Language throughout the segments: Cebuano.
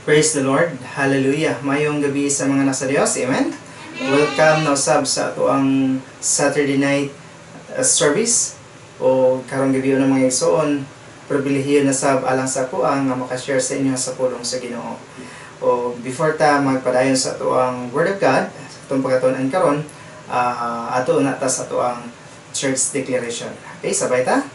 Praise the Lord. Hallelujah. Maayong gabii sa mga anak sa Dios. Amen. Welcome na usab sa atoang Saturday night service o karong gabii na, mga igsoon, pribilehiyo na sab alang sa ako ang nga makashare sa inyo sa pulong sa Ginoo. O before ta magpadayon sa atoang Word of God, sa atong pagkatunan karon, ato na ta sa atoang church declaration. Okay, sabay ta.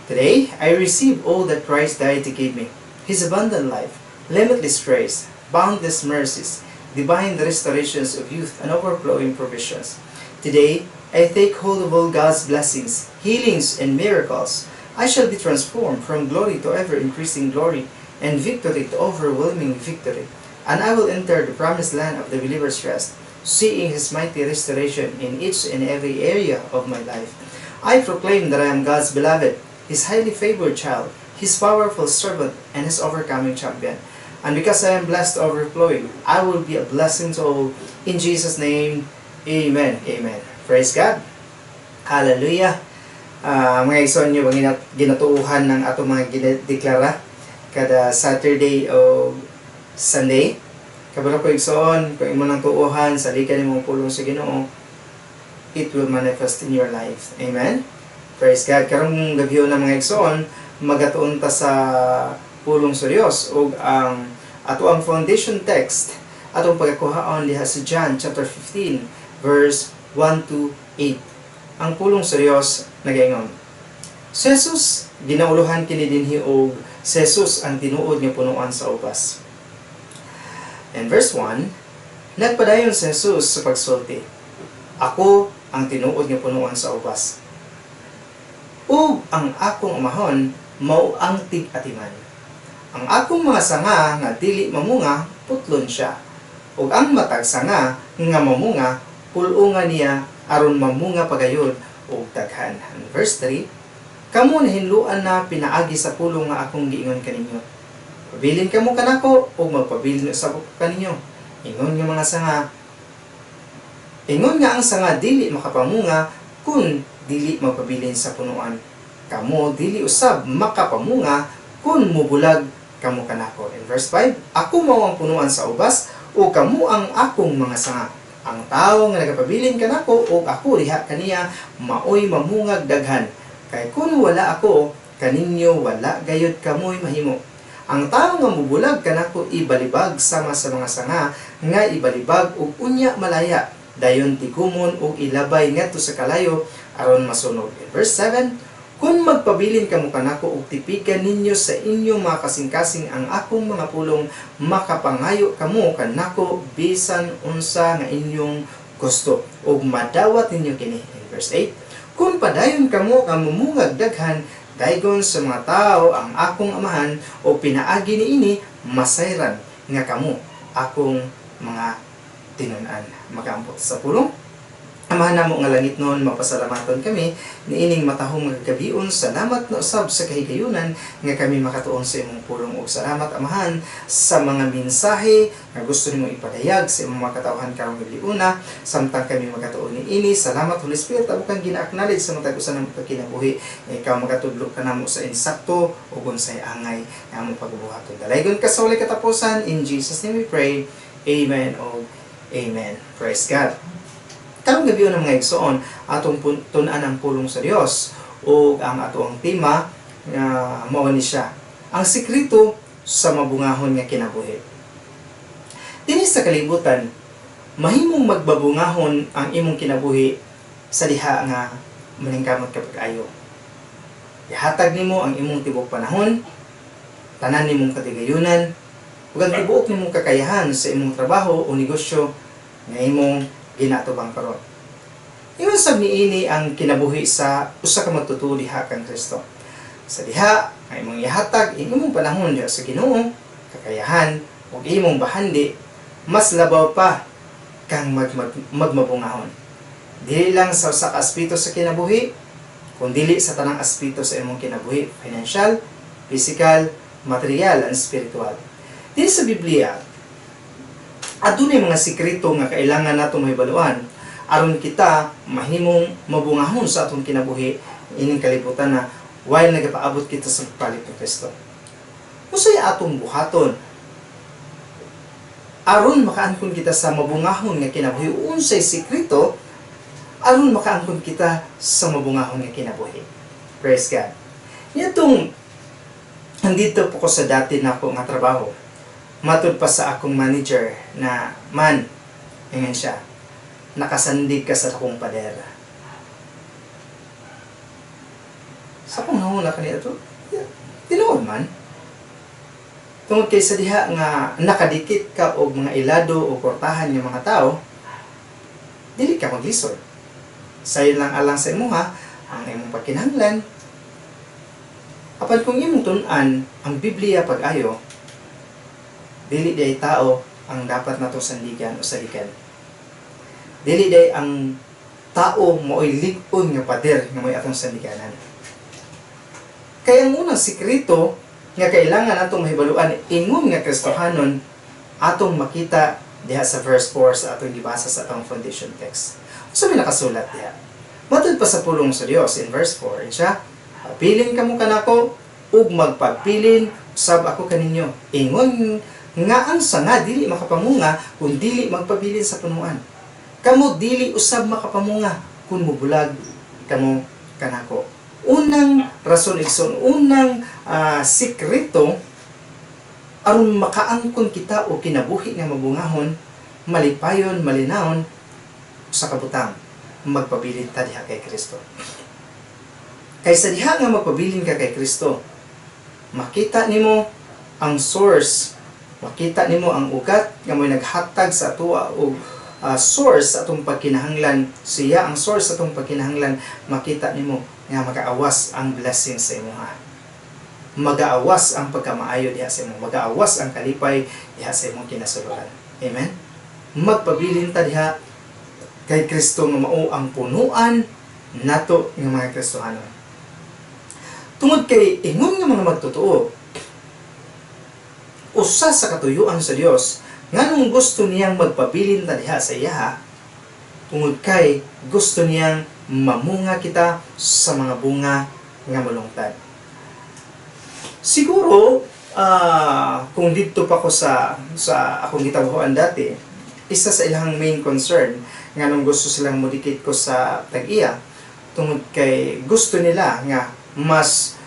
Today, I receive all that Christ died to give me. His abundant life, limitless grace, boundless mercies, divine restorations of youth, and overflowing provisions. Today, I take hold of all God's blessings, healings, and miracles. I shall be transformed from glory to ever increasing glory, and victory to overwhelming victory. And I will enter the promised land of the believer's rest, seeing His mighty restoration in each and every area of my life. I proclaim that I am God's beloved, His highly favored child, His powerful servant, and His overcoming champion. And because I am blessed to overflowing, I will be a blessing to all. In Jesus' name, amen. Amen. Praise God. Hallelujah. Mga igsoon, inyo bang ginatuuhan ng atong mga ginadeklara kada Saturday o Sunday? Kabalo ko, igsoon, kung imo nang tuuhan, saligan nimo ang pulong sa Ginoo, it will manifest in your life. Amen? Praise God. Karong gabii na, mga igsoon, magatuon ta sa pulong sa Dios ug ang ato ang foundation text atong pagkakuhaon diha sa John chapter 15 verse 1 to 8. Ang pulong sa Dios nagaingon: Si Jesus ginauluhan kini dinhi og si Jesus ang tinuod nga punuan sa ubas. And verse 1, nagpadayon si Jesus sa pagsulti, "Ako ang tinuod nga punuan sa ubas. Ug ang akong amahon mao ang tig-atiman. Ang akong mga sanga nga dili mamunga, putlon siya. Ug ang matag sanga nga mamunga, pul-unga niya aron mamunga pagayod og daghan." And verse 3, "Kamo nahinloan na pinaagi sa pulong nga akong giingon kaninyo. Pabilin kamo kanako ug magpabilin usab ko kaninyo. Ingon nga ang sanga dili makapamunga kun dili magpabilin sa punuan. Kamo dili usab makapamunga kun mubulag kamo kanako." In verse 5, "Ako mao ang punuan sa ubas ug kamo ang akong mga sanga. Ang tawo nga nagapabilin kanako ug ako diha kaniya maoy mamungag daghan. Kay kun wala ako kaninyo, wala gayud kamoy mahimo. Ang tawo nga mubulag kanako ibalibag sama sa mga sanga nga ibalibag ug unya malaya. Dayon tigumon ug ilabay ngadto sa kalayo aron masunog." In verse 7, "Kung magpabilin kamo kanako ug tipigan ninyo sa inyong mga kasing-kasing ang akong mga pulong, makapangayo kamo kanako bisan unsa nga inyong gusto ug madawat ninyo kini." In verse 8, "Kung padayon kamo nga mumungag daghan, daygon sa mga tao ang akong Amahan o pinaagi niini masayran nga kamo akong mga tinun-an." Makaampo sa pulong. Amahan namo nga langit noon, mapasalamaton kami niining matahong mga gabion. Salamat na usab sa kahigayunan nga kami makatuon sa imong pulong ug salamat, Amahan, sa mga mensahe nga gusto nimo ipadayag sa imong mga katawhan karong gabiuna samtang kami makatuon niini. Salamat, Holy Spirit, amo kang gina-acknowledge sa matag usa namo ka kinabuhi. Ikaw makatudlo kanamo sa insakto ug unsay angay nga among pagbuhaton. Dalaygon ka sa walay katapusan. In Jesus' name we pray. Amen o amen. Praise God. Karong gabi ng mga igsoon, atong tun-an ang pulong sa Dios ug ang atoang tema nga mao ni siya: ang sekreto sa mabungahon nga kinabuhi. Dinhi sa kalibutan, mahimong magbabungahon ang imong kinabuhi sa diha nga maningkamot ka pag-ayo. Ihatag nimo ang imong tibok panahon, tanan nimong katigayunan, ug ang tibuok nimong kakayahan sa imong trabaho o negosyo nga imong ginatubang karon. Ingon sab niini ang kinabuhi sa usa ka magtutuo diha kang Kristo. Sa diha nga imong ihatag ang imong panahon diha sa Ginoo, kakayahan ug imong bahandi, mas labaw pa kang magmabungahon. Dili lang sa usa ka aspeto sa kinabuhi, kun dili sa tanang aspeto sa imong kinabuhi, financial, physical, material, and spiritual. Dinhi sa Biblia, adunay mga sekreto nga kailangan nato mahibaluan aron kita mahimong mabungahon sa atong kinabuhi ining kalibutan na while nagapaabot kita sa pagpalit ni Kristo. Unsay atong buhaton Aron makaangkon kita sa mabungahon nga kinabuhi? Unsay sekreto aron makaangkon kita sa mabungahon nga kinabuhi? Praise God. Nitong andito po ko sa dati nako nga trabaho, matud pa sa akong manager na man, ingon siya, "Nakasandig ka sa akong pader." Sa akong nahuna kaniya to, yeah, tinuod man. Tungod kay sa diha nga nakadikit ka og mga ilado o kortahan ng mga tao, dili ka maglisod. Sayo lang alang sa imuha ang imong pagkinahanglan. Apan kung imong tun-an ang Biblia pag-ayo, dili diay tao ang dapat natong sandigan o saligan. Dili diay ang tao mao'y lig-on nga pader nga mo'y atong sandiganan. Kaya ang unang sikreto nga kailangan atong mahibaluan ingon nga Kristohanon, atong makita diha sa verse 4 sa atong gibasa sa atong foundation text. Unsa may nakasulat diha? Matud pa sa pulong sa Dios in verse 4, siya, "Pabilin kamo kanako ug magpabilin usab ako kaninyo. Ingon nga ang sanga dili makapamunga kung dili magpabilin sa punuan. Kamo dili usab makapamunga kung mubulag kamo kanako." Unang rason, igsoon, unang sikreto aron makaangkon kita og kinabuhi nga mabungahon, malipayon, malinawon sa kabutang, magpabilin ta diha kay Kristo. Kay sa diha nga magpabilin ka kay Kristo, makita nimo ang source, makita nimo ang ugat nga mo'y naghatag sa atoa og source sa atong pagkinahanglan. Siya ang source sa atong pagkinahanglan. Makita nimo nga magaawas ang blessing sa imuha. Magaawas ang pagkamaayo diha sa imo. Magaawas ang kalipay diha sa imong kinasuluran. Amen? Magpabilin ta diha kay Kristo nga mao ang punuan nato nga mga Kristohanon. Tungod kay ingon nga mga magtotoo, usa sa katuyuan sa Dios nganong gusto niyang magpabilin ta diha sa iyaha, tungod kay gusto niyang mamunga kita sa mga bunga nga mulungtad. Siguro kung didto pa ko sa akong gitabuhan dati, isa sa ilang main concern nganong gusto silang mudikit ko sa tag-iya, tungod kay gusto nila nga mas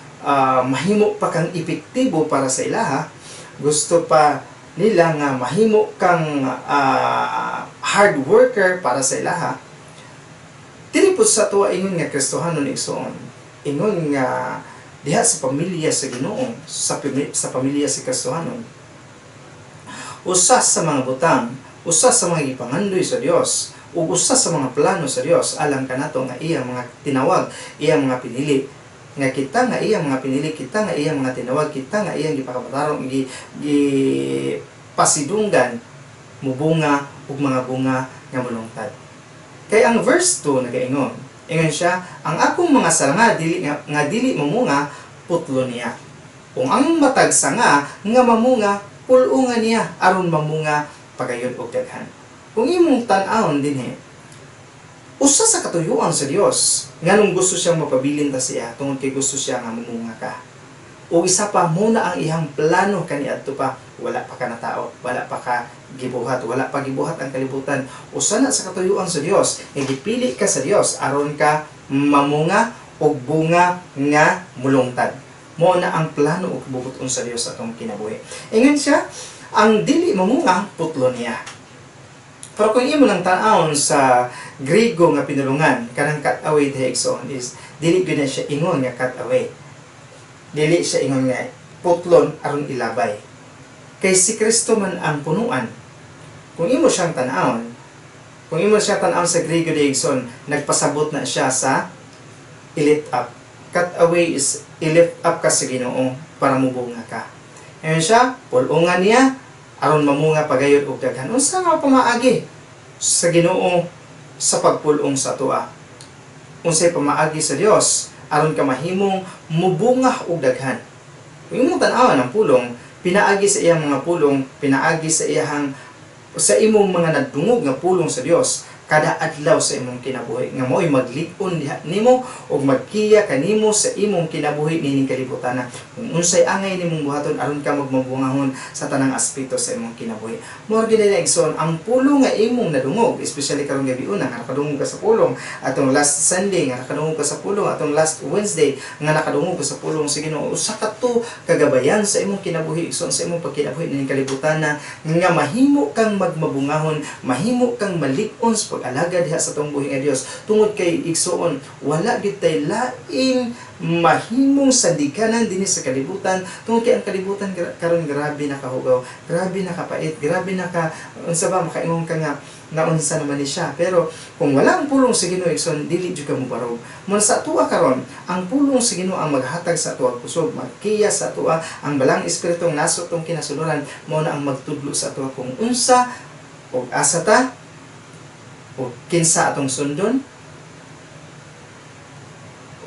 mahimo pa kang epektibo para sa ilaha, gusto pa nila nga mahimo kang hard worker para sa ilaha. Dili po sa tuwa ingon nga Kristohanon, igsoon, ingon nga diha sa pamilya sa Ginoo, sa pamilya sa Kristohanon, usa sa mga butang, usa sa mga gipangandoy sa Dios ug usa sa mga plano sa Dios alang kanato nga iyang mga tinawag, iyang mga pinili, nga kita nga iyang mga pinili, kita nga iyang mga tinawag, kita nga iyang gipakamatarong, gi pasidunggan mubunga ug mga bunga nga mulungtad. Kay ang verse 2 nagaingon, ingon siya, "Ang akong mga sanga dili nga dili mamunga, putlo niya. Kung ang matag sanga nga mamunga, pul-ungan niya aron mamunga pagayon og daghan." Kung imong tan-awon dinhi, usa sa katuyuan sa Dios nganong gusto siyang mapabilin ta siya, tungod kay gusto siya nga mamunga ka. O isa pa, muna ang iyang plano kaniadto pa, wala pa ka na tao, wala pa ka gibuhat, wala pa gibuhat ang kalibutan. Usa na sa katuyuan sa Dios nga gipili ka sa Dios aron ka mamunga og bunga nga mulungtad. Mo na ang plano ug bubuton sa Dios sa atong kinabuhi. Ingon siya, ang dili mamunga, putlo niya. Pero kung imo lang tan-awon sa Griego nga pinulungan, kanang "cut away" diha, igsoon, is dili gyud na siya ingon nga "cut away." Dili siya ingon nga putlon aron ilabay. Kay si Kristo man ang punuan. Kung imo siyang tan-awon, kung imo siya tan-awon sa Griego diha, igsoon, nagpasabot na siya sa i-lift up. "Cut away" is i-lift up ka sa Ginoo para mubunga ka. Ingon siya, pulungan niya aron mamunga pagayon og daghan. Unsa nga pamaagi sa Ginoo sa pagpulong sa atoa? Unsay pamaagi sa Dios aron ka mahimong mubunga og daghan? Kung imong tan-awan ang pulong, pinaagi sa iyang mga pulong, pinaagi sa iyang sa imong mga nadungog nga pulong sa Dios, Kada adlaw sa imong kinabuhi nga mo'y maglig-on diha nimo ug magkiya kanimo sa imong kinabuhi nining kalibutan, kung unsay angay nimong buhaton aron ka magmabungahon sa tanang aspeto sa imong kinabuhi. Mao gyud na, igsoon, ang pulong nga imong nadungog, especially karong gabi una nga nakadungog ka sa pulong, atong last Sunday nga nakadungog ka sa pulong, atong last Wednesday nga nakadungog ka sa pulong sa Ginoo, usa ka to kagabayan sa imong kinabuhi, igsoon, sa imong pagkinabuhi nining kalibutan na nga mahimo kang magmabungahon, mahimo kang malig-on sa pag-alagad diha sa atong buhi nga Dios. Tungod kay, igsoon, wala gyud tay laing mahimong sandikanan dinhi sa kalibutan, tungod kay ang kalibutan karon grabe nakahugaw, grabe nakapait, grabe naka unsa ba, makaingon ka nga naunsa naman ni siya. Pero kung wala ang pulong sa Ginoo, igsoon, dili jud ka mobarog. Mo sa atoa karon, ang pulong sa Ginoo ang maghatag sa atoa kusog, magkiya sa atoa. Ang Balaang Espiritu nga nasa atong kinasuluran mao na ang magtudlo sa atoa kung unsa ug asa ta ug kinsa atong sundon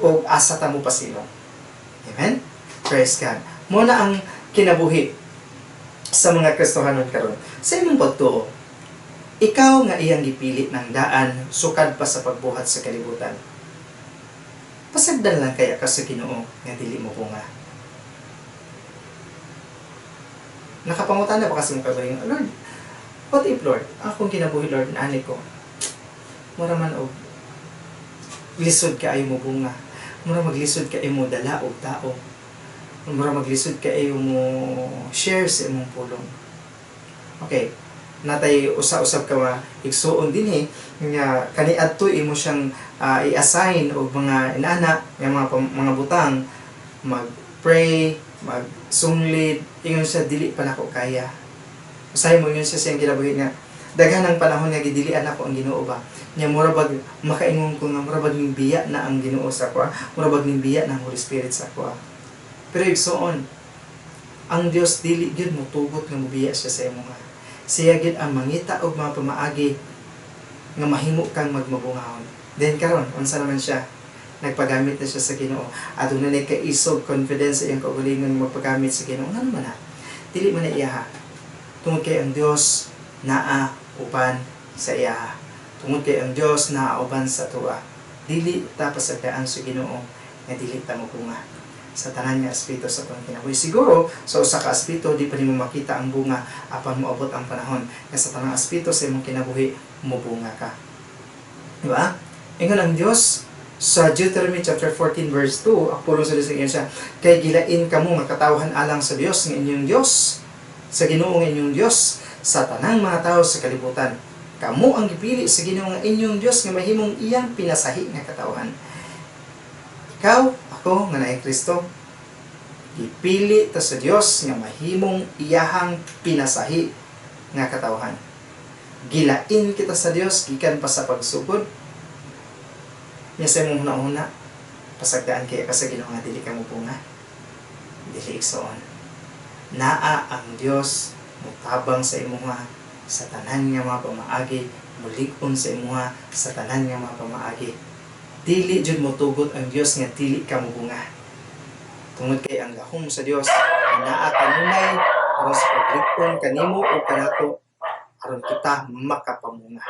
ug asa ta mo pasilong. Amen. Praise God. Mo na ang kinabuhi sa mga Kristohanon karon. Sa imong pagtuo, ikaw nga iyang gipili ng daan sukad pa sa pagbuhat sa kalibutan, pasagdan lang kaya ka sa Ginoo nga dili mo bunga? Nakapangutana ba kasi mo kagaling, "Lord, what if, Lord, akong kinabuhi, Lord, naani ko, mura man og lisod kaayo mo bunga, mura maglisod kaayo mo dala og tao, mura maglisod kaayo mo share sa imong pulong"? Okay, natay usa-usab ka mga igsuon dinhi nga kaniadto imo siyang i-assign og mga inana nga mga butang, mag-pray, magsunglid, ingon siya, "Dili pa nako kaya." Usahay mo ingon siya sa iyang kinabuhi nga daghan ang panahon nga gidilian ako ang Ginoo ba. Nya mura bag makaingon ko nga mura bag ning biya na ang Ginoo sa ako, mura bag ning biya na ang Holy Spirit sa ako. Pero igsuon, ang Dios dili gyud motugot nga mobiya siya sa imo nga. Siya gyud ang mangita og mga pamaagi nga mahimo kang magmabungahon. Then karon, unsa naman siya? Nagpagamit na siya sa Ginoo. Aduna na kaisog confidence sa iyang kaugalingon magpagamit sa Ginoo. Ngano man na? Dili man na iyaha. Tungod kay ang Dios naa uban sa iyaha. Tungod kay ang Dios naa uban sa atoa. Dili ta pasagdaan sa Ginoo nga dili ta mobunga sa tanan nga aspeto sa atong kinabuhi. Siguro sa usa ka aspeto di pa nimo makita ang bunga, apan moabot ang panahon nga sa tanang aspeto sa imong kinabuhi mobunga ka. Di ba? Ingon ang Dios sa Deuteronomy chapter 14 verse 2, ang pulong sa Dios, ingon siya, "Kay gilain kamo nga katawhan alang sa Dios nga inyong Dios, sa Ginoo nga inyong Dios, sa tanang mga tao sa kalibutan. Kamo ang gipili sa Ginoo nga inyong Dios nga mahimong iyang pinasahi nga katawhan." Ikaw, ako nga naay Kristo, gipili ta sa Dios nga mahimong iyahang pinasahi nga katawhan. Gilain kita sa Dios gikan pa sa pagsugod. Nya sa imong huna-huna, pasagdaan kaya ka sa Ginoo nga dili ka mobunga? Dili, igsoon. Naa ang Dios mutabang sa imuha sa tanan nga mga pamaagi, mulig-on sa imuha sa tanan nga mga pamaagi. Dili jud motugot ang Dios nga dili ka mobunga. Tungod kay ang gahom sa Dios naa kanunay aron sa paglig-on kanimo o kanato aron kita makapamunga.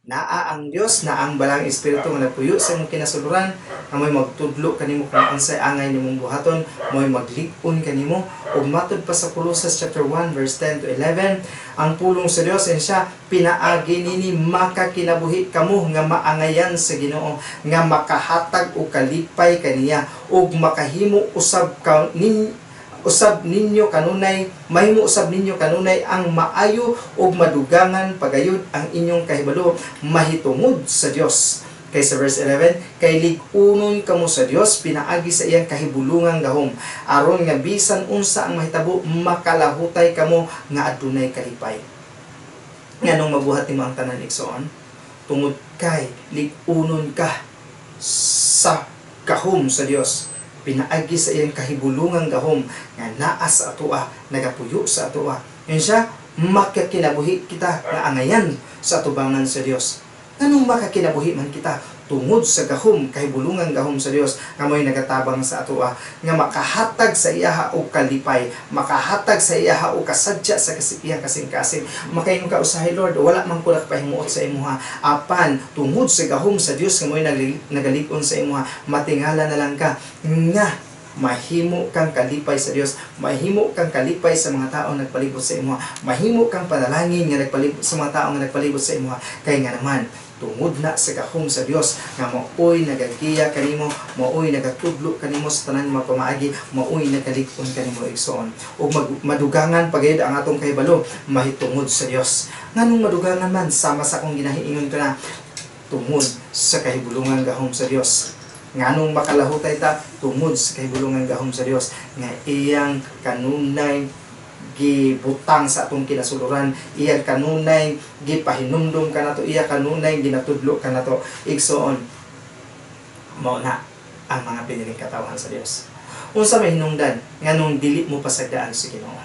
Naa ang Dios, naa ang Balaang Espiritu nga nagpuyo sa imong kinasuluran, nga mo'y magtudlo kanimo kung unsay angay nimong buhaton, mo'y maglig-on kanimo. Ug matud pa sa Colossus chapter 1 verse 10 to 11, ang pulong sa Dios siya, "Pinaagi nini makakinabuhi kamo nga maangayan sa Ginoo, nga makahatag og kalipay kaniya ug makahimo usab ka nin usab ninyo kanunay, mahimo usab ninyo kanunay ang maayo ug madugangan pagayod ang inyong kahibalo mahitungod sa Dios." Kay sa verse 11, "Kay lig-unon kamo sa Dios pinaagi sa iyang kahibulungang gahom, aron nga bisan unsa ang mahitabo makalahutay kamo nga adunay kalipay." Nganong mabuhat nimo ang tanan, igsoon? Tungod kay lig-unon ka sa gahom sa Dios pinaagi sa iyang kahibulungang gahom nga naa sa atoa, nagapuyo sa atoa. Yun siya, makakinabuhi kita nga angayan sa atubangan sa Dios. Nganong makakinabuhi man kita? Tungod sa gahom, kahibulungang gahom sa Dios nga mo'y nagatabang sa atoa nga makahatag sa iyaha og kalipay, makahatag sa iyaha og kasadya sa iyang kasing-kasing. Makaingon ka usahay, "Lord, wala man ko nakapahimuot sa imuha." Apan tungod sa gahom sa Dios nga mo'y nagalig-on sa imuha, matingala na lang ka nga mahimo kang kalipay sa Dios, mahimo kang kalipay sa mga tao nagpalibot sa imuha, mahimo kang panalangin nga nagpalibot sa mga tao nga nagpalibot sa imuha, kay nga naman tungod na sa gahom sa Dios nga maoy nagagiya kanimo, maoy nagatudlo kanimo sa tanan mga pamaagi, maoy nagalig-on kanimo, igsoon. Ug madugangan pa gayud ang atong kahibalo mahitungod sa Dios. Nganong madugangan man? Sama sa akong ginahiingon ka na, tungod sa kahibulungan gahom sa Dios. Nganong makalahutay ta? Tungod sa kahibulungan gahom sa Dios nga iyang kanunay gibutang sa atong kinasuluran, iyang kanunay gipahinumdum kanato, iya kanunay ginatudlo kanato, igsoon. Mao na ang mga piniling katawhan sa Dios. Unsa may hinungdan nganong dili mo pasagdaan sa Ginoo?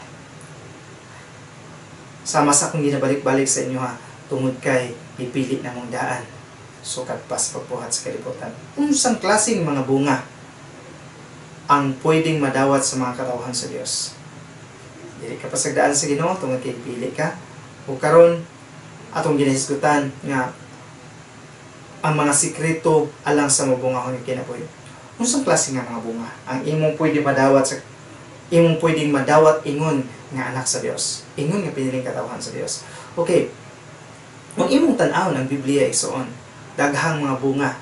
Sama sa akong ginabalik-balik sa inyo ha, tungod kay gipili namong daan sukad pa sa pagbuhat sa kalibutan. Unsang klaseng mga bunga ang pwedeng madawat sa mga katawhan sa Dios? Dili ka pasagdaan sa Ginoo tungod kay pili ka. O karon atong ginahisgutan nga ang mga sikreto alang sa mabungahon nga kinabuhi. Unsang klase nga mga bunga ang imong pwedeng madawat ingon nga anak sa Dios, ingon nga piniling katawhan sa Dios? Okay. Kung imong tan-awon ang Biblia, igsoon, daghang mga bunga.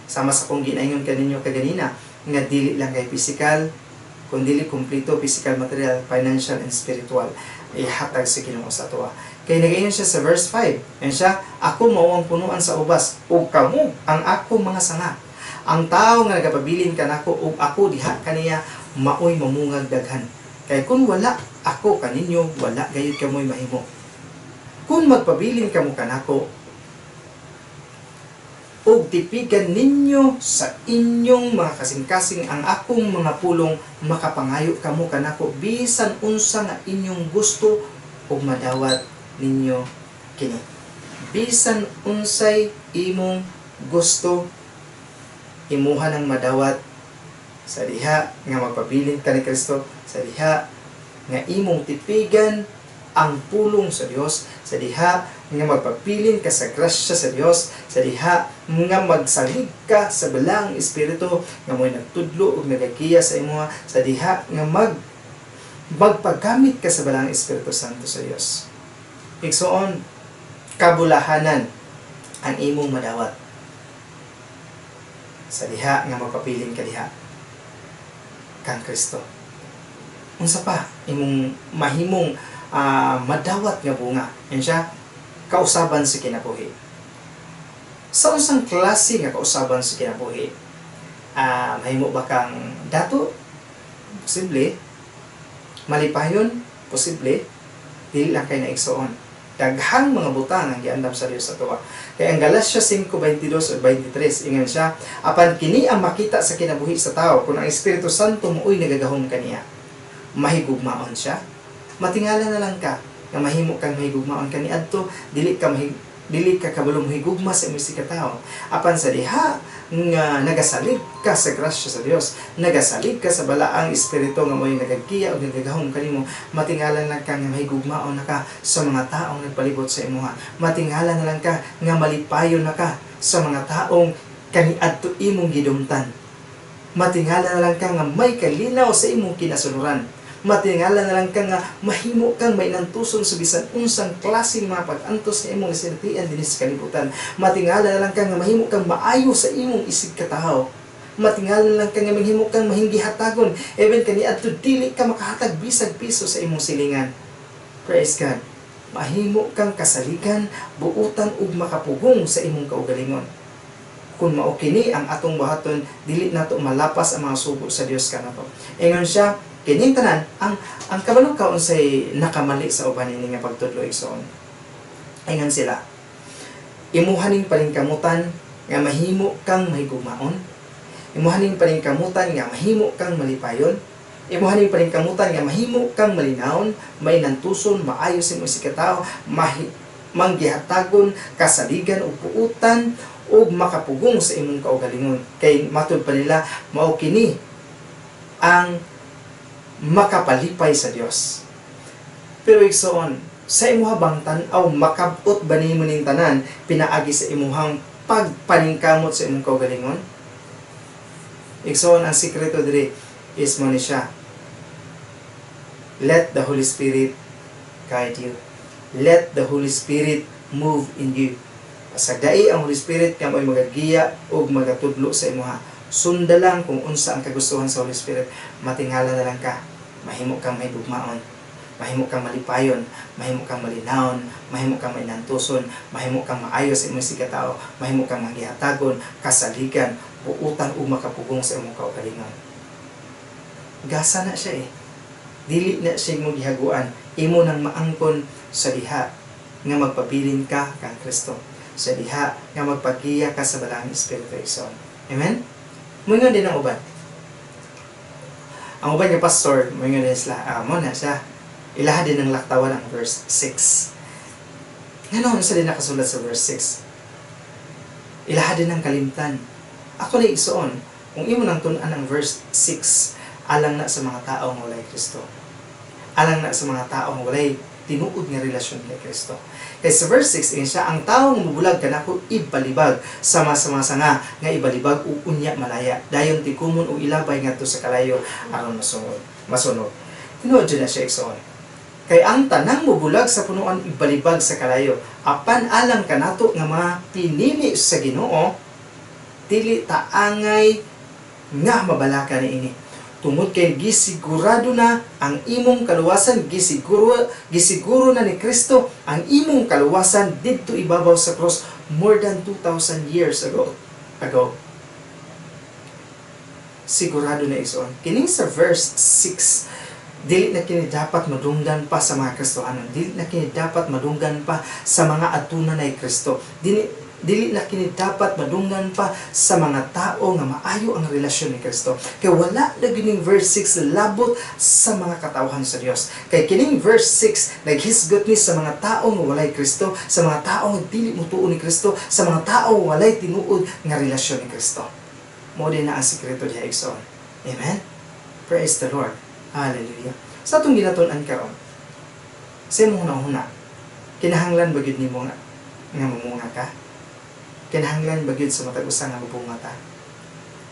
Sama sa kong ginaingon kaninyo kaganina nga dili lang kay physical, kundi kumpleto: physical, material, financial, and spiritual ihatag sa Ginoo sa atoa. Kay nagaingon siya sa verse 5. Yan siya, "Ako mao ang punuan sa ubas, ug kamo ang ako mga sanga. Ang tao nga nagapabilin kanako ug ako diha kaniya, maoy mamungag daghan. Kay kung wala ako kaninyo, wala gayud kamoy mahimo. Kung magpabilin kamo kanako, ug tipigan ninyo sa inyong mga kasing-kasing ang akong mga pulong, makapangayo kamo kanako bisan unsa nga inyong gusto ug madawat ninyo kini." Bisan unsay imong gusto, imuha nang madawat sa diha nga magpabilin ka ni Kristo, sa diha nga imong tipigan ang pulong sa Dios, sa diha nga magpabilin ka sa grasya sa Dios, sa diha nga magsalig ka sa Balaang Espiritu nga mo'y nagtudlo ug nagagiya sa imuha, sa diha nga magpagamit ka sa Balaang Espiritu Santo sa Dios. Igsoon, kabulahanan ang imong madawat sa diha nga magpabilin ka diha kang Kristo. Unsa pa imong mahimong madawat nga bunga? Yan siya, kausaban sa kinabuhi. Sa unsang klase nga kausaban sa kinabuhi? Mahimo ba kang dato? Posible. Malipayon? Posible. Dili lang kay naigsoon. Daghang mga butang ang giandam sa Dios sa atoa. Kay ang Galatia 5:22 o 23, ingon siya, "Apan kini ang makita sa kinabuhi sa tao kung ang Espiritu Santo mooy nagagahom kaniya. Mahigugmaon siya." Matingala na lang ka nga mahimo kang mahigugmaon kaniadto, dili ka kabalo mohigugma sa imong isigkatawo. Apan sa diha nga nagasalig ka sa grasya sa Dios, nagasalig ka sa Balaang Espiritu nga mo'y nagagiya o nagagahom kanimo, matingala lang ka nga mahigugmaon na ka sa mga taong nagpalibot sa imuha. Matingala na lang ka nga malipayon na ka sa mga taong kaniadto imong gidumtan. Matingala na lang ka nga may kalinaw sa imong kinasuluran. Matingala na lang ka nga mahimo kang mainantuson sa bisan unsang klaseng mga pag-antos nga imong nasinatian dinhi sa kalibutan. Matingala na lang ka nga mahimo kang maayo sa imong isigkatawo. Matingala na lang ka nga mahimo kang mahinggihatagon even kaniadto dili ka makahatag bisag piso sa imong silingan. Praise God. Mahimo kang kasaligan, buutan ug makapugong sa imong kaugalingon. Kung mao kini ang atong buhaton, dili nato malapas ang mga sugo sa Dios kanato. Ingon siya, kining tanan, ang kabalo ka unsay nakamali sa uban ini nga pagtudlo, igsoon. Ingon sila, imuha ning paningkamutan nga mahimo kang mahigugmaon, imuha ning paningkamutan nga mahimo kang malipayon, imuha ning paningkamutan nga mahimo kang malinawon, mainantuson, maayo sa imong isigkatawo, mahi manggihatagon, kasaligan ug buutan. ug makapugong sa imong kaugalingon. Kay matud pa nila, mao kini ang makapalipay sa Dios. Pero igsoon, sa imuha bang tan-aw, makabot ba nimo ning tanan pinaagi sa imuhang pagpaningkamot sa imong kaugalingon? Igsoon, ang sikreto diri is mo ni siya. Let the Holy Spirit guide you. Let the Holy Spirit move in you. Pasagdai ang Holy Spirit nga mo'y magagiya ug magatudlo sa imuha. Sunda lang kung unsa ang kagustuhan sa Holy Spirit. Matingala na lang ka. Mahimo kang mahigugmaon. Mahimo kang malipayon, mahimo kang malinawon, mahimo kang mainantuson, mahimo kang maayo sa imong isigkatao, mahimo kang manggihatagon, kasaligan, buutan ug makapugong sa imong kaugalingon. Gasa na siya eh. Dili na siya mo gihaguan. Imo nang maangkon sa diha nga magpabilin ka kang Kristo. Sa diha nga magpagiya ka sa Balaang Espiritu, igsoon. Amen? Moingon din ang uban. Ang uban nga pastor, moingon din sila, mo na siya. Ilaha din ng laktawan ang verse 6. Ngano sa din nakasulat sa verse 6? Ilaha din ng kalimtan. Ako na, igsoon, kung imo nang tun-an ang verse 6, alang na sa mga tao nga walay Kristo. Alang na sa mga tao nga walay tinuod nga relasyon kay Kristo. Kay sa verse 6, ingon siya, "Ang tao nga mubulag kanako ibalibag sama sa mga sanga nga ibalibag ug unya malaya. Dayon tikumon ug ilabay ngadto sa kalayo aron masunog." Masunog. Tinuod jud na siya, igsoon. Kay ang tanang mubulag sa punuan ibalibag sa kalayo. Apan alang kanato nga mga pinili sa Ginoo, dili ta angay nga mabalaka niini. Tungod kay gisigurado na ang imong kaluwasan, gisiguro na ni Kristo ang imong kaluwasan didto ibabaw sa cross more than 2,000 years ago. Sigurado na, igsoon. Kining sa verse 6, dili na kini dapat madunggan pa sa mga Kristohanon. Dili na kini dapat madunggan pa sa mga aduna na Kristo. Dili na kini dapat madunggan pa sa mga tao nga maayo ang relasyon ni Kristo. Kay wala na kining verse 6 labot sa mga katawhan sa Dios. Kay kining verse 6 naghisgot ni sa mga tao nga walay Kristo, sa mga tao nga dili motuo ni Kristo, sa mga tao nga walay tinuod nga relasyon ni Kristo. Mo din na ang sikreto diha, igsoon. Amen? Praise the Lord. Hallelujah. Sa atong ginatun-an karon, sa imong hunahuna, kinahanglan ba gyud nimo nga mamunga ka? Kinahanglan ba gyud sa matag usa nga mabunga ta?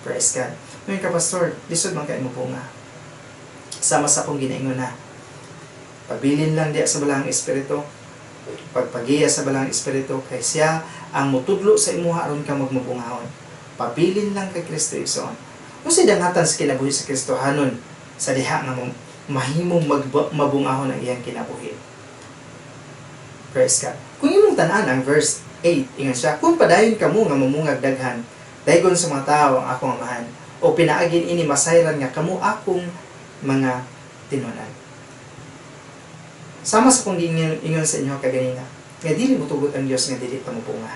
Praise God. Ngayon ka, "Pastor, lisod man kay mobunga." Sama sa akong ginaingon na, pabilin lang diya sa Balaang Espiritu, pagpagiya sa Balaang Espiritu, kay siya ang mutudlo sa imuha aron ka magmabungahon. Pabilin lang kay Kristo, igsoon. Kung si dangatan sa kinabuhi sa Kristohanon, sa diha nga mahimong mabungahon ang iyang kinabuhi. Praise God. Kung imong tan-an ang verse 8, ingon siya, "Kung padayon kamo nga mamungag daghan, daygon sa mga tao ang akong Amahan, o pinaagi niini masayran nga kamo akong mga tinunan." Sama sa kong giingon ingon sa inyo kaganina, nga dili motugot ang Dios nga dili ta mobunga.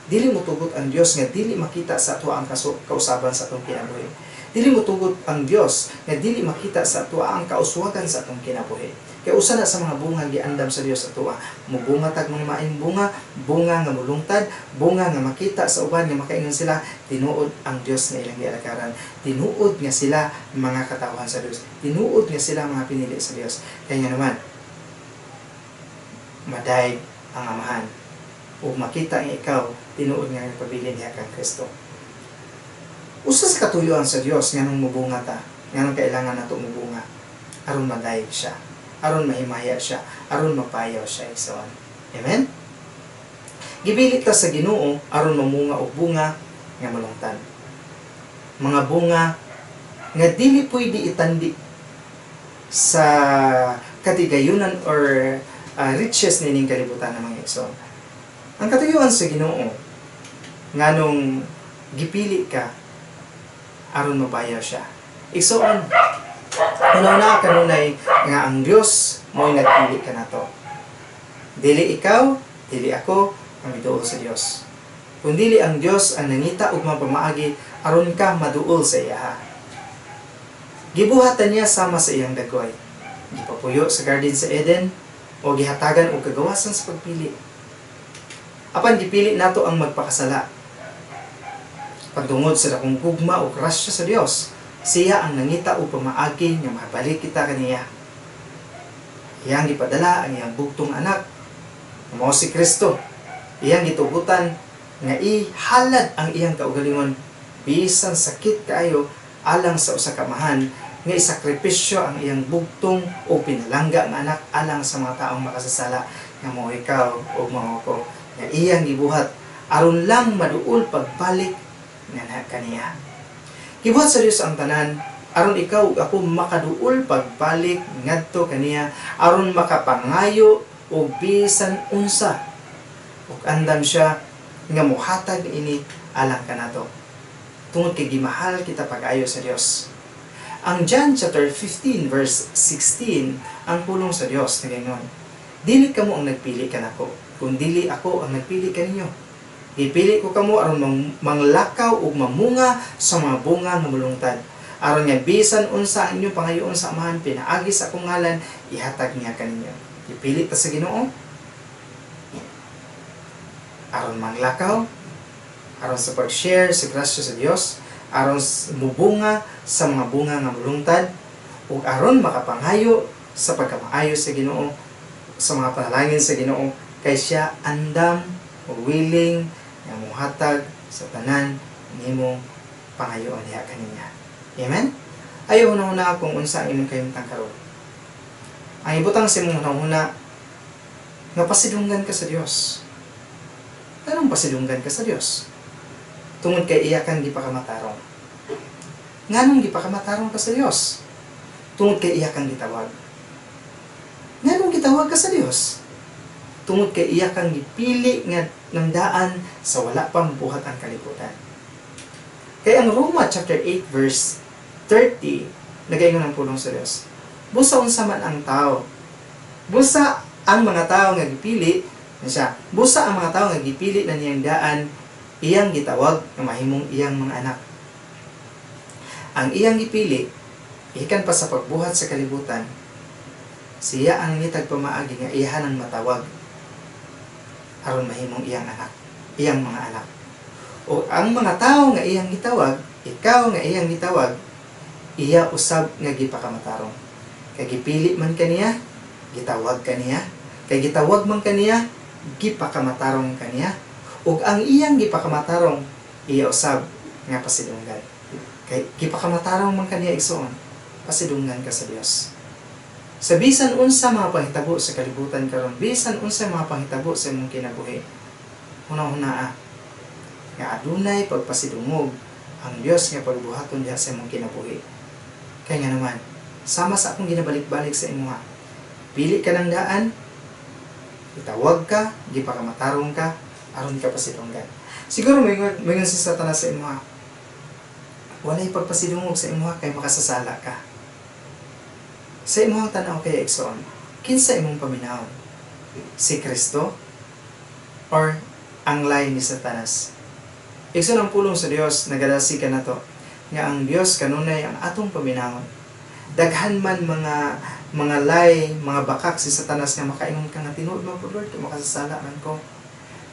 Dili motugot ang Dios nga dili makita sa ato ang kausaban sa atong kinabuhi. Dili motugot ang Dios nga dili makita sa ato ang kauswagan sa atong kinabuhi. Kay usa na sa mga bunga giandam sa Dios ato, mubunga tag mga maayong bunga, bunga nga mulungtad, bunga nga makita sa uban nga makaingon sila, tinuod ang Dios nga ilang gialagaran. Tinuod nga sila mga katawhan sa Dios. Tinuod nga sila mga pinili sa Dios. Kaya nga naman, madayeg ang Amahan ug makita nga ikaw tinuod nga nagpabilin diha kang Kristo. Usa sa katuyuan sa Dios nganong mubunga ta, nganong kailangan nato mubunga, aron madayeg siya, aron mahimaya siya, aron mapayaw siya, igsoon. Amen? Gibili ta sa Ginoo aron mamunga og bunga nga malungtan. Mga bunga nga dili pwede itandi sa katigayunan or riches nining kalibutan ng mga igsoon. Ang katuyuan sa Ginoo nganong gipili ka aron mabayaw siya. Igsoon, una-una kanunay nga ang Dios mo'y nagpili kanato. Dili ikaw, dili ako ang miduol sa Dios. Kung dili ang Dios ang nangita og mga pamaagi aron ka maduol sa iyaha. Gibuhatan niya sama sa iyang dagway. Gipapuyo sa garden sa Eden o gihatagan og kagawasan sa pagpili. Apan gipili nato ang magpakasala. Pagtungod sa dakong gugma o grasya sa Dios, siya ang nangita og pamaagi nga mabalik kita kaniya. Iyang gipadala ang iyang bugtong anak, nga mao si Kristo. Iyang gitugutan nga ihalad ang iyang kaugalingon bisan sakit kaayo alang sa usa ka amahan nga isakripisyo ang iyang bugtong o pinalangga nga anak alang sa mga taong makasasala nga mao ikaw o mao ko, nga iyang gibuhat aron lang maduol pagbalik nga na kaniya. Gibuhat sa Dios ang tanan aron ikaw ug ako makaduol pagbalik ngadto kaniya, aron makapangayo og bisan unsa, ug andam siya nga mohatag ini alang kanato tungod kay gimahal kita pag-ayo sa Dios. Ang John chapter 15 verse 16, ang pulong sa Dios nagaingon, "Dili kamo ang nagpili kanako, kun dili ako ang nagpili kaninyo. Gipili ko kamo aron manglakaw ug mamunga sa mga bunga nga mulungtad, aron nga bisan unsa ang inyong pangayoon sa Amahan pinaagi sa akong ngalan, ihatag niya kaninyo." Gipili ta sa Ginoo aron manglakaw, aron sa pag-share sa grasya sa Dios, aron mubunga sa mga bunga nga mulungtad, ug aron makapangayo sa pagkamaayo sa Ginoo, sa mga panalangin sa Ginoo, kay siya andam o willing nga muhatag sa tanan nimong pangayoon diha kaniya. Amen? Ayaw huna-huna kung unsa ang imong kahimtang karon. Ang ibutang sa imong hunahuna nga pasidunggan ka sa Dios. Anong pasidunggan ka sa Dios? Tungod kay iya kang gipakamatarong. Nganong gipakamatarong ka sa Dios? Tungod kay iya kang gitawag. Nganong gitawag ka sa Dios? Tungod kay iya kang gipili nga nang daan sa wala pang buhat ang kalibutan. Kay ang Roma chapter 8 verse 30, nagaingon ang pulong sa Dios, "Busa unsa man ang tao. Busa ang mga tao nga gipili na siya. Busa ang mga tao nga gipili na niyang daan, iyang gitawag nga mahimong iyang mga anak." Ang iyang gipili gikan pa sa pagbuhat sa kalibutan, siya ang nangitag pamaagi nga iyahan ang matawag aron mahimong iyang anak, iyang mga anak. O ang mga tao nga iyang gitawag, ikaw nga iyang gitawag, iya usab nga gipakamatarong. Kay gipili man kaniya, gitawag kaniya, kay gitawag man kaniya, gipakamatarong kaniya, ug ang iyang gipakamatarong, iya usab nga pasidunggan. Kay gipakamatarong man kaniya, igsoon, pasidunggan ka sa Dios. Sa bisan unsa mga panghitabo sa kalibutan karon, bisan unsa mga panghitabo sa imong kinabuhi, huna-hunaa nga adunay pagpasidungog ang Dios nga pagbuhaton diha sa imong kinabuhi. Kay nga naman, sama sa akong ginabalik-balik sa imuha, pili ka ng daan, itawag ka, gipakamatarong ka, aron ka pasidunggan. Siguro moingon si Satanas sa imuha, "Walay pagpasidungog sa imuha kay makasasala ka." Sa imuhang tanaw kay, igsoon, kinsa imong paminawon? Si Kristo or ang lie ni Satanas? Igsoon, ang pulong sa Dios nagadasig kanato nga ang Dios kanunay ang atong paminawon. Daghan man mga lie, mga bakak si Satanas nga makaingon ka nga tinuod man po, Lord, makasasala man ko.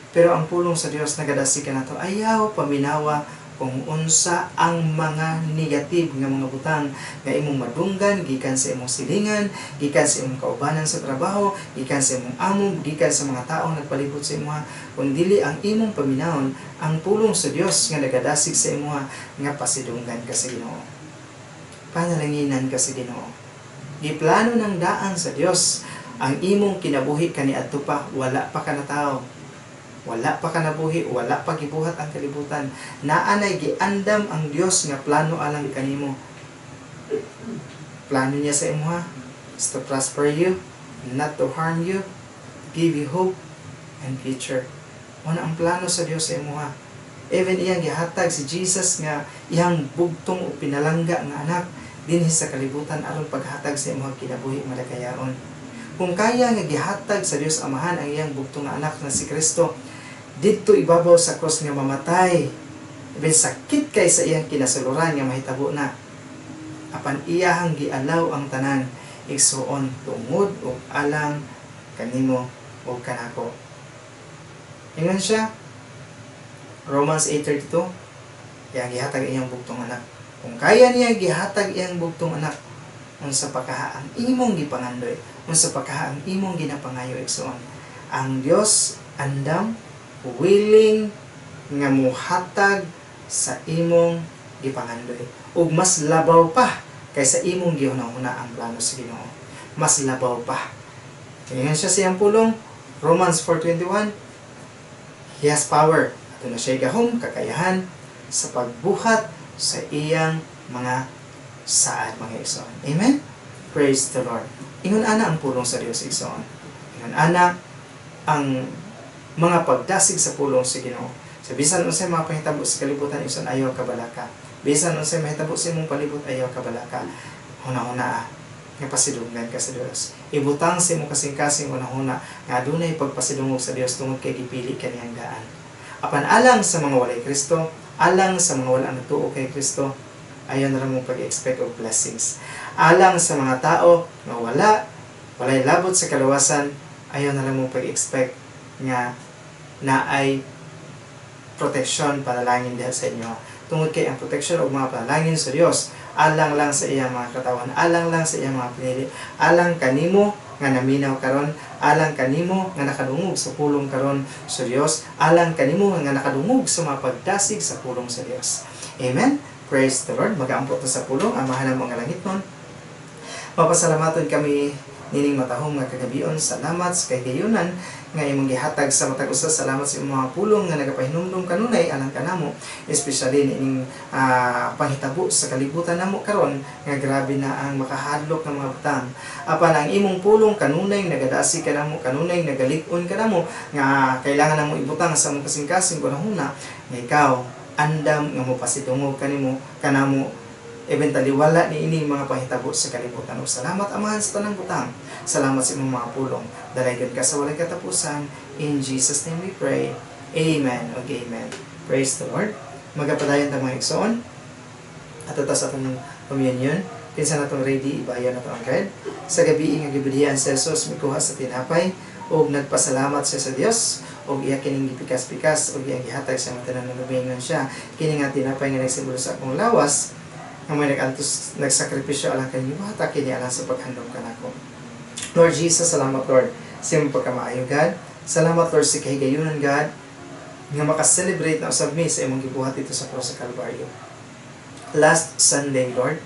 Pero ang pulong sa Dios nagadasig kanato, ayaw paminawa kung unsa ang mga negative nga mga butang nga imong madunggan gikan sa imong silingan, gikan sa imong kaubanan sa trabaho, gikan sa imong amo, gikan sa mga taong nagpalibot sa imuha, kun dili ang imong paminawon ang pulong sa Dios nga nagadasig sa imuha nga pasidunggan ka sa Ginoo. Panalanginan ka sa Ginoo. Giplano ng daan sa Dios ang imong kinabuhi kaniadto pa, wala pa ka natawo. Wala pa ka nabuhi, wala pa gibuhat ang kalibutan. Naa nay giandam ang Dios nga plano alang kanimo. Plano niya sa imuha is to prosper you, not to harm you, give you hope and future. Mao na ang plano sa Dios sa imuha. Even iyang gihatag si Jesus nga iyang bugtong ug pinalangga nga anak dinhi sa kalibutan aron paghatag sa imuhang kinabuhi madagayaon. Kung kaya nga gihatag sa Dios Amahan ang iyang bugtong nga anak na si Kristo didto ibabaw sa krus nga mamatay, even sakit kay sa iyang kinasuluran nga mahitabo na, apan iyahang gialaw ang tanan, igsuon, tungod ug alang kanimo ug kanako. Ingon siya, Romans 8:32, Iyang gihatag iyang bugtong anak. Kung kaya niya gihatag iyang bugtong anak, unsa pa kaha ang imong gipangandoy, unsa pa kaha ang imong ginapangayo, igsoon? Ang Dios andam, willing nga muhatag sa imong gipangandoy. Ug mas labaw pa kaysa imong gihuna-huna ang plano sa Ginoo. Mas labaw pa. Kaya siya sa iyang pulong, Romans 4:21, He has power. Aduna siya gahom, kakayahan sa pagbuhat sa iyang mga saad, mga igsoon. Amen? Praise the Lord. Ingon ana ang pulong sa Dios, igsoon. Ingon ana ang mga pagdasig sa pulong sa Ginoo. Sa bisan unsay mga pahitabo sa kalibutan, igsoon, ayaw kabalaka. Bisan unsay mahitabo sa imong palibot, ayaw kabalaka. Huna-huna nga pasidunggan ka sa Dios. Ibutang sa imong kasing-kasing hunahuna nga adunay pagpasidungog sa Dios tungod kay gipili ka niyang daan. Apan alang sa mga walay Kristo, alang sa mga wala nagtuo kay Kristo, ayaw na lang mong pag-expect og blessings. Alang sa mga tao nga walay labot sa kaluwasan, ayaw na lang mong pag-expect nga naay protection, panalangin diha sa inyo. Tungod kay ang protection og mga panalangin sa Dios alang lang sa iyang mga katawan, alang lang sa iyang mga pinili, alang kanimo nga naminaw karon, alang kanimo nga nakadungog sa pulong karon sa Dios, alang kanimo nga nakadungog sa mga pagdasig sa pulong sa Dios. Amen. Praise the Lord. Magaampo ta sa pulong. Amahan namo nga langitnon, mapasalamaton kami nining matahom nga kagabion. Salamat sa kahigayunan nga imong gihatag sa matag usa. Salamat sa imong mga pulong nga nagapahinumdum kanunay alang kanamo, especially nining panghitabo sa kalibutan namo karon nga grabe na ang makahadlok ng mga butang. Apan ang imong pulong kanunay nagadasig kanamo, kanunay nagalig-on kanamo nga kailangan namo ibutang sa among kasing-kasing hunahuna nga ikaw andam nga mopasidungog kanimo kanamo eventually wala ni ini mga pahitabo sa kalibutan. O salamat, Amahan, sa tanang butang. Salamat sa imong mga pulong. Dalaygon ka sa walay katapusan. In Jesus' name we pray. Amen ug amen. Praise the Lord. Magapadayon ta, mga igsoon. At ito sa atong communion. Kinsa na tong ready, ibayon na to ang bread. Sa gabi nga gibidhian si Jesus, mikuha sa tinapay ug nagpasalamat siya sa Dios ug iya kining gipikas-pikas ug iyang gihatag sa mga tanan. Miingon siya, "Kini nga tinapay nga nagsimbolo sa akong lawas nga may nag-antos, nagsakripisyo alang kanyo, buhata kini alang sa paghandom kanako." Lord Jesus, salamat, Lord, sa imong pagkamaayo, God. Salamat, Lord, sa kahigayunan, God, nga makaselebrate na usab mi sa imong gibuhat dito sa cross sa Calvario. Last Sunday, Lord,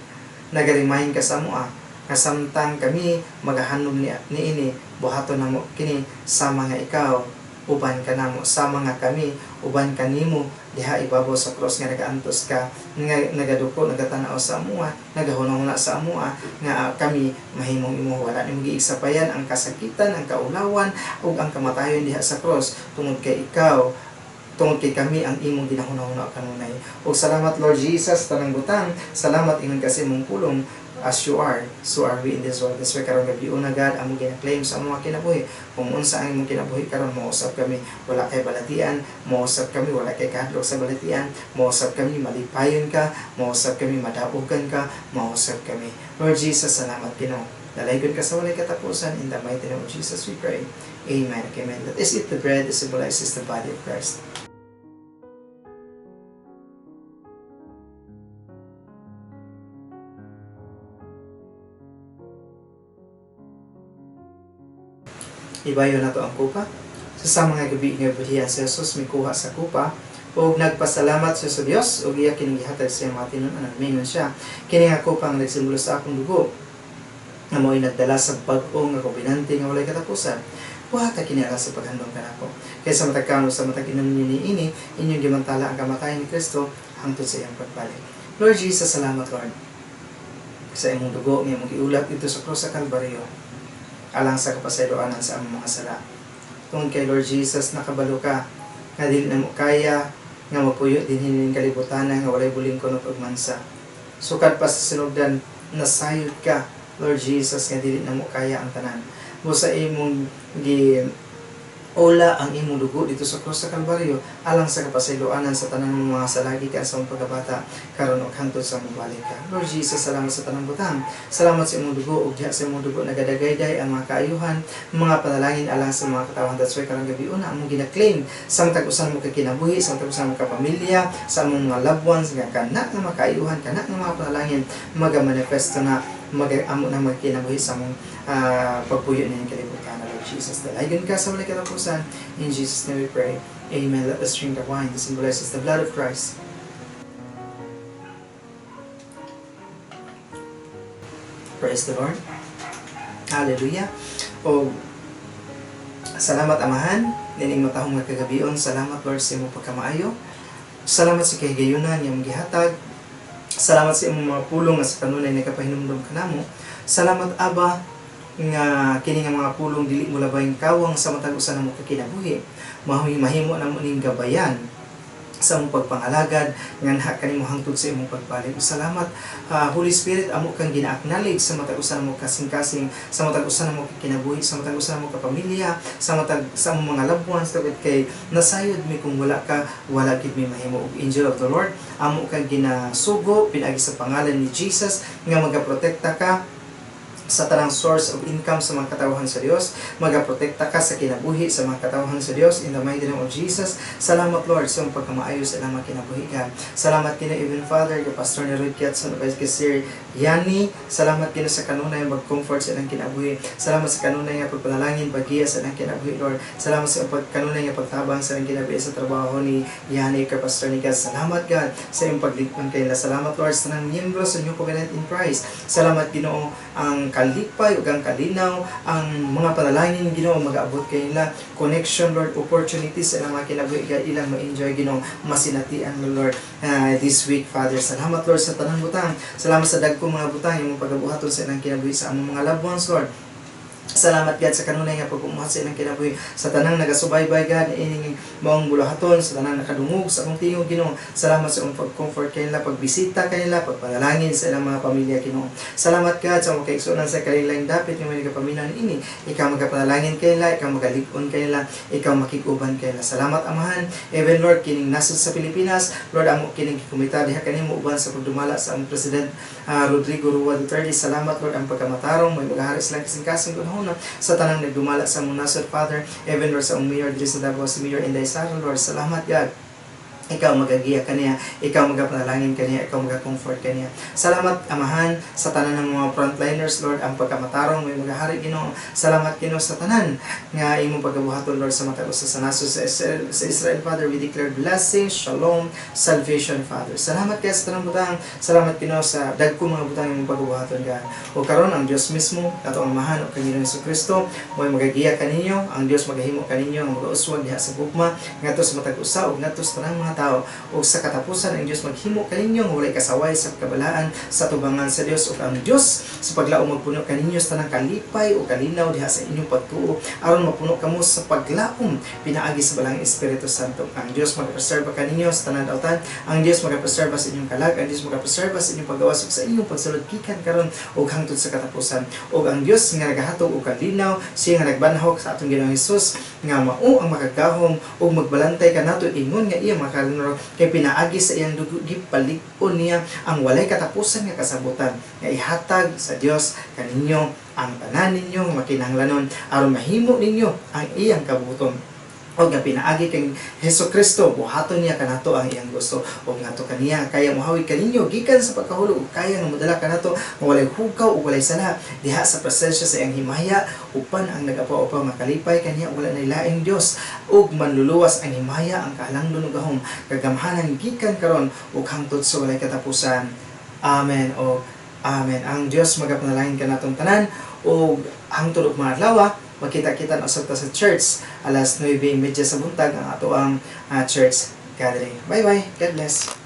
naga-remind ka sa amoa nga samtang kami magahanom ni ini, buhaton namo kini sama nga ikaw uban kanamo, sama nga kami uban kanimo diha ibabaw sa cross nga nagaantos ka, nga nagaduko, nagatanaw sa amoa, nagahunahuna sa amoa nga kami mahimong imo. Wala nimo giigsapayan ang kasakitan, ang kaulawan ug ang kamatayon diha sa cross tungod kay ikaw, tungod kay kami ang imong ginahunahuna kanunay. Ug salamat, Lord Jesus, tanang butang. Salamat, ingon kasi imong pulong, as you are, so are we in this world. That's why karong gabi una, God, among gina-claim sa among mga kinabuhi. Kung unsa ang imong kinabuhi karon, mousab kami, wala kay balatian, mousab kami, wala kay kahadlok sa balatian, mousab kami, malipayon ka, mousab kami, madaogan ka, mousab kami. Lord Jesus, salamat, Ginoo. Dalaygon ka sa walay katapusan. In the mighty name of Jesus we pray. Amen. Amen. Let us eat the bread that symbolizes the body of Christ. Ibayo na to ang kupa. Sa sama nga gabi nga budhian si Jesus, mikuha sa kupa ug nagpasalamat siya sa Dios ug iya kining gihatag sa iyang mga tinun-an. Miingon siya, "Kini nga kupa ang nagsimbolo sa akong dugo nga mo'y nagdala sa bag-o nga kobenante nga walay katapusan. Buhata kini alang sa paghandom kanako. Kaya sa matag kaon sa matag inom ninyo niini, inyong gimantala ang kamatayon ni Kristo hangtod sa iyang pagbalik." Lord Jesus, salamat, Lord, sa imong dugo nga imong giulat dito sa krus sa Kalbaryo alang sa kapasayloanan sa among mga sala. Tungod kay, Lord Jesus, nakabalo ka nga dili namo kaya nga mapuyo dinhi ning kalibutan nga walay buling kunop ug mansa. Sukad pa sa sinugdan, nasayod ka, Lord Jesus, nga dili namo kaya ang tanan. Busa imong gi Ola ang imong dugo didto sa krus sa Kalbaryo alang sa kapasayloanan sa tanan mong mga sala gikan sa imong pagkabata karon ug hangtod sa mobalik ka. Lord Jesus, salamat sa tanang butang. Salamat sa imong dugo ug diha sa imong dugo nagadagayday ang mga kaayuhan, mga panalangin alang sa mga katawhan. That's why karong gabi una among gina-claim sa matag usa mo ka kinabuhi, sa matag usa mo ka pamilya, sa among mga loved ones nga kana nga mga kaayuhan, kana nga mga panalangin maga-manifesto na mag amo na magkinabuhi sa among pagpuyo nining kalibutan. Lord Jesus, dalaygon ka sa walay katapusan. In Jesus' name we pray. Amen. Let us drink the wine that symbolizes the blood of Christ. Praise the Lord. Hallelujah. O salamat, Amahan, nining matahong nga kagabion. Salamat, Lord, sa imong pagkamaayo. Salamat sa kahigayunan nga imong gihatag. Salamat sa imong mga pulong nga sa kanunay nagapahinumdom kanamo. Salamat, Aba, nga kini nga mga pulong dili mo labayng kawang sa matag usa namo ka kinabuhi. Mahoy mahimo namo ning gabayan sa imong pagpangalagad nganha kanimo hangtod sa imong pagbalik. Salamat, Holy Spirit, amo kang gina-acknowledge sa matag usa namo kasing-kasing, sa matag usa namo ka kinabuhi, sa matag usa namo ka pamilya, sa matag sa among mga loved ones, tungod kay nasayod mi kung wala ka, wala gid mi mahimo. Ug Angel of the Lord, amo kang ginasugo pinaagi sa pangalan ni Jesus nga magaprotekta ka sa tanang source of income sa mga katawhan sa Dios, magaprotekta ka sa kinabuhi sa mga katawhan sa Dios in the mighty name of Jesus. Salamat, Lord, sa imong pagkamaayo sa ilang mga kinabuhi ka. Salamat kina even Father, kay Pastor ni Ruth Kiatson, kay Sir Yani. Salamat kina sa kanunay mag-comfort sa ilang kinabuhi. Salamat sa kanunay nga pagpanalangin, paggiya sa ilang kinabuhi, Lord. Salamat sa pagkanunay nga pagtabang sa ilang kinabuhi sa trabaho ni Yani kay Pastor ni God. Salamat, God, sa iyong paglikon kay nila. Salamat, Lord, sa tanang miyembro sa New Covenant in Christ. Salamat, Ginoo, ang kalipay ug ang kalinaw, ang mga panalangin, Ginoo, magaabot kay nila, connection, Lord, opportunities sa ilang mga kinabuhi, God, ilang ma-enjoy, Ginoo, masinatian, Lord, this week, Father. Salamat, Lord, sa tanang butang. Salamat sa dagkong mga butang imong pagabuhaton sa ilang kinabuhi sa among mga loved ones, Lord. Salamat, God, sa kanunay nga pagpumuhat sa ilang kinabuhi, sa tanang nagasubaybay, God, ining maong buluhaton, sa tanang nakadungog sa akong tingog, Ginoo. Salamat sa imong pag-comfort kanila, pagbisita kanila, pagpanalangin sa ilang mga pamilya, Ginoo. Salamat, God, sa mga kaigsuonan sa kanilang dapit nga may nagapaminaw ini. Ikaw magapanalangin kanila, ikaw magalig-on kanila, ikaw makig-uban kanila. Salamat, Amahan. Even, Lord, kining nasod sa Pilipinas, Lord, amo kining gikomita diha kanimo uban sa pagdumala sa among President Rodrigo Roa Duterte. Salamat, Lord, ang pagkamatarong may maghahari silang kasing-kasing gunahon sa tanang nagdumala sa among nasod, Father. Even, Lord, sa among mayor diri sa Davao, si Mayor Inday Sara, Lord. Salamat, God. Ikaw magagiya kaniya, ikaw magapanalangin kaniya, ikaw magakomfort kaniya. Salamat, Amahan, sa tanan ng mga frontliners, Lord, ang pagkamatarong may magahari, Ginoo. Salamat, Ginoo, sa tanan nga imong pagabuhaton, Lord, sa matag usa sa nasod sa Israel, Father. We declare blessings, shalom, salvation, Father. Salamat kay sa tanang butang. Salamat, Ginoo, sa dagko mga butang imong pagabuhaton, God. O karon ang Dios mismo, atong Amahan ug Panginoon Kristo, mo'y magagiya kaninyo, ang Dios magahimo kaninyo nga magauswag diha sa gugma ngadto sa matag usa ug ngadto sa tanang mga tao. Ug sa katapusan, ang Dios maghimo kaninyo nga walay kasaway sa kabalaan sa tubangan sa Dios, ug ang Dios sa paglaom magpuno kaninyo sa tanang kalipay ug kalinaw diha sa inyong pagtuo aron mapuno kamo sa paglaom pinaagi sa Balaang Espiritu Santo. Ang Dios magapreserba kaninyo sa tanan dautan. Ang Dios magapreserba sa inyong kalag. Ang Dios magapreserba sa inyong paggawas ug sa inyong pagsulod gikan karon ug hangtod sa katapusan. Ug ang Dios nga nagahatog og kalinaw, siya nga nagbanhaw sa atong Ginoong Hesus, nga mao ang makagahom ug magbalantay kanato ingon nga iya mga kalinro kay pinaagi sa iyang dugo gipalig-on niya ang walay katapusan nga kasabutan nga ihatag sa Dios kaninyo ang tanan ninyo nga makinahanglanon aron mahimo ninyo ang iyang kabuton o nga pinaagi kang Hesus Kristo buhaton niya kanato ang iyang gusto o ngadto kaniya kaya mohawid kaninyo gikan sa pagkahulog ug kaya nga modala kanato nga walay hugaw ug walay sala diha sa presensya sa iyang himaya upan ang nagapaw-upaw nga kalipay kaniya. Wala nay laing Dios ug manluluwas. Ang himaya, ang kaalangdon ug gahom, kagamhanan gikan karon ug hangtod sa walay katapusan. Amen o Amen. Ang Dios magapanalangin kanatong tanan ug hangtod og mga adlaw, magkita-kita na usab ta sa church alas 9:30 sa buntag ang ato ang church gathering. Bye bye. God bless.